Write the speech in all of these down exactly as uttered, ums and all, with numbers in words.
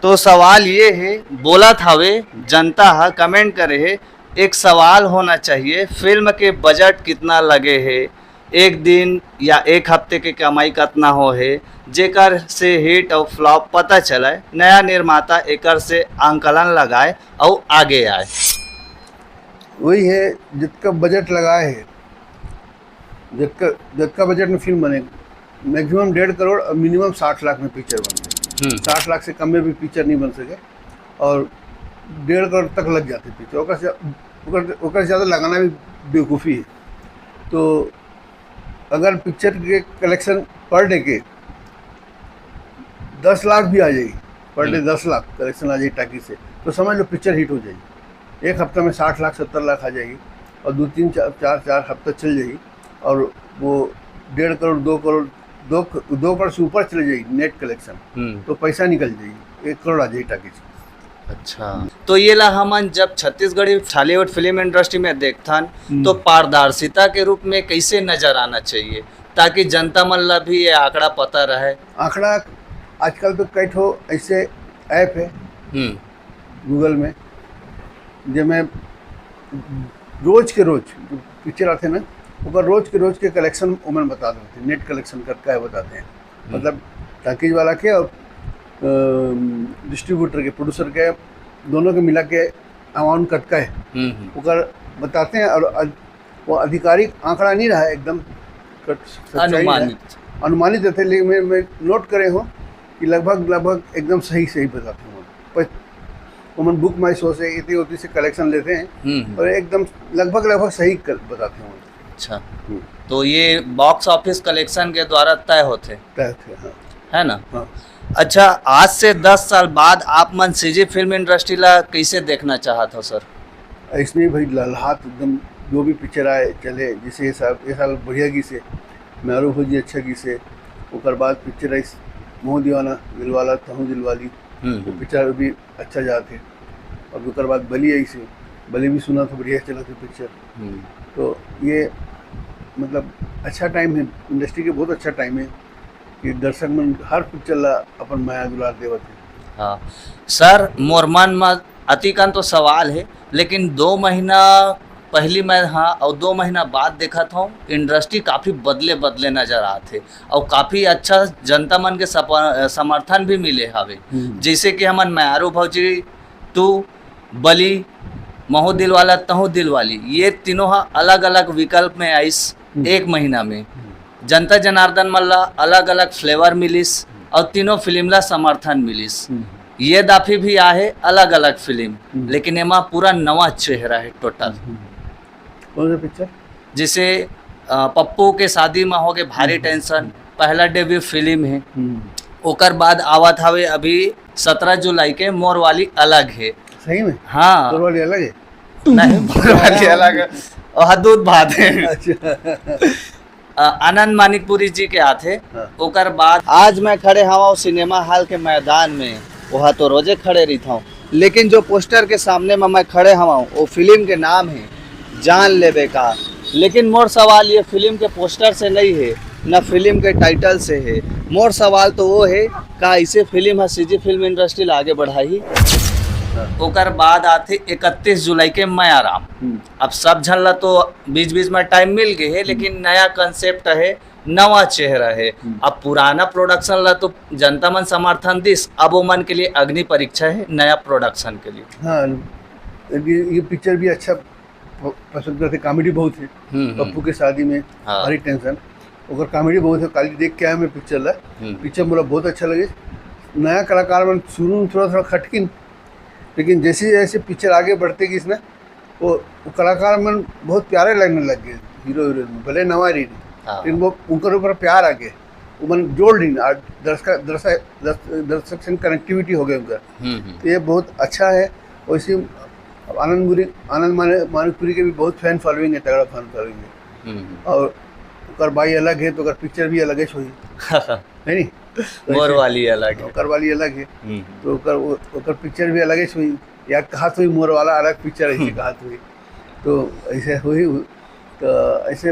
तो सवाल ये हे, बोलत हवे, जनता ह कमेंट करे हे, एक सवाल होना चाहिए, फिल्म के बजट कितना लगे हे, एक दिन या एक हफ्ते के कमाई कतना हो हे, जेकर से हिट अउ फ्लॉप पता चलय, नया निर्माता एकर से आंकलन लगाए अउ आगे आए। वही है, जितना बजट लगाए है, जितना जितना बजट में फिल्म बने, मैक्सिमम डेढ़ करोड़ और मिनिमम साठ लाख में पिक्चर बनते हैं। साठ लाख से कम में भी पिक्चर नहीं बन सके और डेढ़ करोड़ तक लग जाते पिक्चर। ओकर से ओकर ओकर से ज़्यादा लगाना भी बेवकूफ़ी है। तो अगर पिक्चर के कलेक्शन पर डे के दस लाख भी आ जाएगी, पर डे हम्म। दस लाख कलेक्शन आ जाएगी टाकी से, तो समझ लो पिक्चर हिट हो जाएगी। एक हफ्ता में साठ लाख, सत्तर लाख आ जाएगी और दो तीन, चार चार चार हफ्ता चल जाएगी और वो डेढ़ करोड़, दो करोड़, दो दो करोड़ से ऊपर चले जाएगी नेट कलेक्शन। हम्म। तो पैसा निकल जाएगी, एक करोड़ आ जाएगी टाकी से। अच्छा, तो ये ला हमन जब छत्तीसगढ़ी टॉलीवुड फिल्म इंडस्ट्री में देखथन, हम्म। तो पारदर्शिता के रूप में कैसे नजर आना चाहिए, ताकि जनता मन ला भी ये आंकड़ा पता रहे? आंकड़ा, आजकल तो कई ठो ऐसे ऐप है हम्म। गूगल में, जेमे रोज के रोज जो पिक्चर आते ना, ओकर रोज के रोज के कलेक्शन ओमन बता देते हैं, नेट कलेक्शन कतका है बताते हैं। हम्म। मतलब टॉकीज वाला के और डिस्ट्रीब्यूटर के, प्रोड्यूसर के, दोनों के मिला के अमाउंट कतका है, हम्म, हम्म। ओकर बताते हैं। और अध-, वो आधिकारिक आंकड़ा नहीं रहा है एकदम, कट-, सच्चाई रहा है। अनुमानित। अनुमानित रहते, लेकिन मैं, मैं नोट करे हूँ कि लगभग, लगभग एकदम सही, सही बताते हैं वो। पर ओमन बुक माई शो से, इतनी होती से कलेक्शन लेते हैं हम्म, हम्म। और एकदम लगभग, लगभग सही कर, बताते हैं वो। अच्छा, हम्म। तो ये बॉक्स ऑफिस कलेक्शन के द्वारा तय होते, तय होते, हाँ। है ना? हाँ। अच्छा, आज से दस साल बाद आप मन सीजी फिल्म इंडस्ट्री ला कैसे देखना चाहत हो सर? इसमें भाई लहलहात एकदम, जो भी पिक्चर आए चले, जैसे ये साल, ये साल बढ़िया गीस हे, म्यारू भौजी अच्छा गीस हे, ओकर बाद पिक्चर आइस महू दीवाना, दिलवाला तहू दिलवाली, हम्म, वो हम्म। पिक्चर भी अच्छा जात हे। और ओकर बाद बली आइस हे, बली भी सुना था बढ़िया चला था पिक्चर। हम्म। तो ये मतलब अच्छा टाइम है, इंडस्ट्री के बहुत अच्छा टाइम है कि दर्शक मन हर पिक्चर ला अपन मया दुलार देवत है। हाँ सर, मोर मन म अतिकन तो सवाल है, लेकिन दो महीना पहली मैं, हाँ, और दो महीना बाद देखत हूँ, इंडस्ट्री काफ़ी बदले बदले नजर आत है और काफ़ी अच्छा जनता मन के सप-, समर्थन भी मिले हवे। हम्म। जैसे कि हमन म्यारू भौजी टू, बली, महू दिलवाला तहू दिलवाली, ये तीनों हा अलग-अलग विकल्प में आइस हम्म। एक महीना में। हम्म। जनता जनार्दन मन ला अलग-अलग फ्लेवर मिलिस हम्म। और तीनों फिल्म ला समर्थन मिलिस। हम्म। ये दाफी भी आहे अलग-अलग फिल्म, हम्म। लेकिन एमा पूरा नवा चेहरा है टोटल। हम्म। कौन सा पिक्चर? जैसे, अ, पप्पू के शादी में हो गए भारी हम्म। टेंशन, हम्म। पहला डेब्यू फिल्म है। हम्म। ओकर बाद आवत हवे अभी सत्रह जुलाई के मोर वाली अलग है। सही में? हाँ। मोर वाली अलग है? नहीं, मोर वाली अलग है। और हदूद बात है। अच्छा। अ, आनंद मानिकपुरी जी के आथे। हाँ। ओकर बाद आज मैं खड़े हवं सिनेमा हॉल के मैदान में, वहाँ तो रोजे खड़े रहिथंव, लेकिन जो पोस्टर के सामने में मैं खड़े हवं, वो फिल्म के नाम है जान लेबे का। लेकिन मोर सवाल ये फिल्म के पोस्टर से नहीं है, न फिल्म के टाइटल से है। मोर सवाल तो वो है, का इसे फिल्म ह सीजी फिल्म इंडस्ट्री ला आगे बढ़ाही? हाँ। ओकर बाद आथे इकतीस जुलाई के मया राम। हम्म। अब सब झन ला तो बीच-बीच में टाइम मिल गए है, लेकिन हम्म। नया कॉन्सेप्ट है, नवा चेहरा है। हम्म। अब पुराना प्रोडक्शन ला तो जनता मन समर्थन दिस, अब ओमन के लिए अग्नि परीक्षा है नया प्रोडक्शन के लिए। हाँ, ये, ये पिक्चर भी अच्छा प-, पसंद करथे, कॉमेडी बहुत है। हम्म, हम्म। पप्पू के शादी में हाँ। भारी टेंशन, ओकर कॉमेडी बहुत है। काली देख के आया मैं पिक्चर ला, हम्म। पिक्चर मोला बहुत अच्छा लगे। नया कलाकार मन शुरू में थोड़ा, थोड़ा खटकिन, लेकिन जैसे जैसे पिक्चर आगे बढ़ते गई इसमें, वो, वो कलाकार मन बहुत प्यारे लगने लग गए हीरो हीरोइन में, भले नवा रही, हाँ। लेकिन वो उनकर ऊपर प्यार आ गए, वो मन जोड़ लीन, आ, दर्शक, दर्शक, दर्श-, दर्शक संग कनेक्टिविटी हो गए उनका। हम्म, हम्म। तो ये बहुत अच्छा है। वैसे अब आनंद मुरी, आनंद माने-, मानिकपुरी के भी बहुत फैन फॉलोइंग है, तगड़ा फैन फॉलोइंग है। हम्म, हम्म। और ओकर बाई अलग है, तो ओकर पिक्चर भी अलग है, छोड़ी। है नी? मोर वैसे वाली अलग है। ओकर वाली अलग है। हम्म। तो ओकर, ओ-, ओकर पिक्चर भी अलग है, छोड़ी। या कहा तो मोर वाला अलग पिक्चर है, ऐसे हम्म। कहा तो। तो ऐसे हुई, तो ऐसे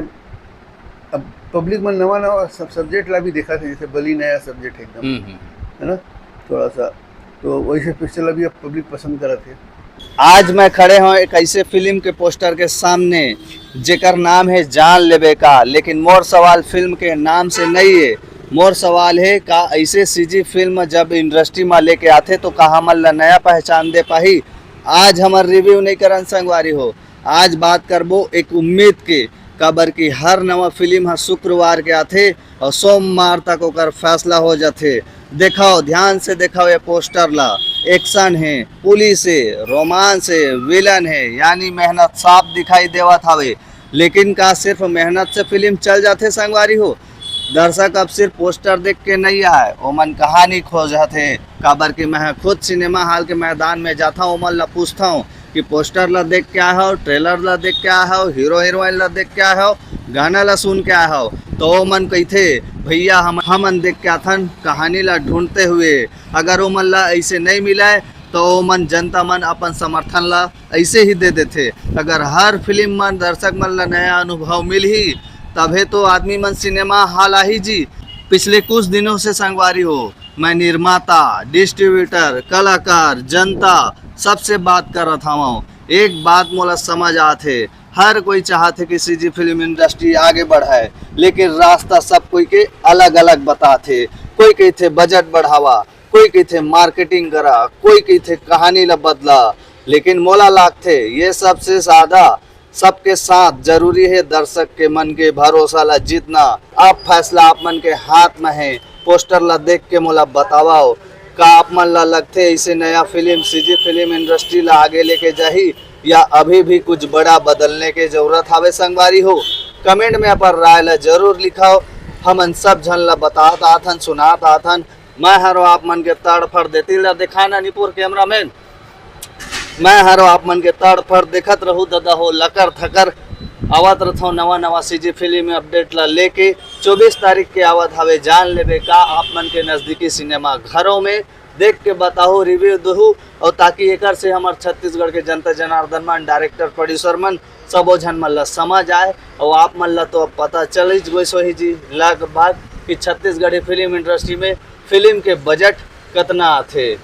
अब पब्लिक में नवा, नवा सब सब्जेक्ट ला भी देखा था, जैसे बली नया सब्जेक्ट है एकदम, हम्म, हम्म। है ना? थोड़ा सा तो वैसे पिक्चर ला भी अब पब्लिक पसंद करत हे। आज मैं खड़े हूँ एक ऐसे फिल्म के पोस्टर के सामने, जेकर नाम है जान लेबे का, लेकिन मोर सवाल फिल्म के नाम से नहीं है। मोर सवाल है, का ऐसे सीजी फिल्म जब इंडस्ट्री में लेके आथे तो का हमन ला नया पहचान दे पाही? आज हमर रिव्यू नहीं करन संगवारी हो, आज बात करबो एक उम्मीद के, काबर कि हर नवा फिल्म ह शुक्रवार के आथे और सोमवार तक ओकर फैसला हो जाथे। देखाओ, ध्यान से देखाओ ये पोस्टर ला। एक्शन है, पुलिस है, रोमांस है, विलन है, यानी मेहनत साफ दिखाई देवत हवे। लेकिन का सिर्फ मेहनत से फिल्म चल जाथे संगवारी हो? दर्शक अब सिर्फ पोस्टर देख के नहीं आए, ओमन कहानी खोजत हे। काबर कि मैं खुद सिनेमा हॉल के मैदान में जाता हूँ, ओमन ला पूछता हूँ कि पोस्टर ला देख के आए हो, ट्रेलर ला देख के आए हो, हीरो हीरोइन ला देख के आए हो, गाना ला सुन के आए हो, तो ओमन कहिथे, "भैया, हम हमन देख के आथन कहानी ला ढूंढते हुए।" अगर ओमन ला ऐसे नहीं मिलाए तो ओमन जनता मन अपन समर्थन ला ऐसे ही दे देथे। अगर हर फिल्म मन दर्शक मन ला नया अनुभव मिलही, तभे तो आदमी मन सिनेमा हॉल आही जी। पिछले कुछ दिनों से संगवारी हो, मैं निर्माता, डिस्ट्रीब्यूटर, कलाकार, जनता सबसे बात करत हवं। एक बात मोला समझ आत हे, हर कोई चाहत हे कि सीजी फिल्म इंडस्ट्री आगे बढ़ाए, लेकिन रास्ता सब कोई के अलग-अलग बतात हे। कोई कहिथे बजट बढ़ावा, कोई कहिथे मार्केटिंग करा, कोई कहिथे कहानी ला बदला, लेकिन मोला लागथे ये सबसे ज्यादा सबके साथ जरूरी है दर्शक के मन के भरोसा ला जीतना। अब फैसला आप मन के हाथ में है। पोस्टर ला देख के मोला बतावव, का आप मन ला लगथे ऐसे नया फिल्म सीजी फिल्म इंडस्ट्री ला आगे लेके जाही या अभी भी कुछ बड़ा बदलने के जरूरत हावे संगवारी हो? कमेंट में अपन राय ला जरूर लिखाओ। हमन सब झन ला बतात आथन, सुनात आथन। मैं हरो आप मन के तड़फड़ देती ला दिखाना निपुर कैमरामैन। मैं हरो आप मन के तड़फड़ देखत रहू दादा हो, लकर थकर आवत रथो नवा नवा सीजी फिल्म अपडेट ला लेके। चौबीस तारीख के आवत हवे जान लेबे का आप मन के नजदीकी सिनेमा घरों में। देख के बताहू, रिव्यू दहू, और ताकि एकर से हमर छत्तीसगढ़ के जनता जनार्दन मन, डायरेक्टर प्रोड्यूसर मन, सबो झन मन ला समझ आए। और आप मन ला तो अब पता चल ही गइस होही जी लगभग कि छत्तीसगढ़ी फिल्म इंडस्ट्री में फिल्म के बजट कतना आथे।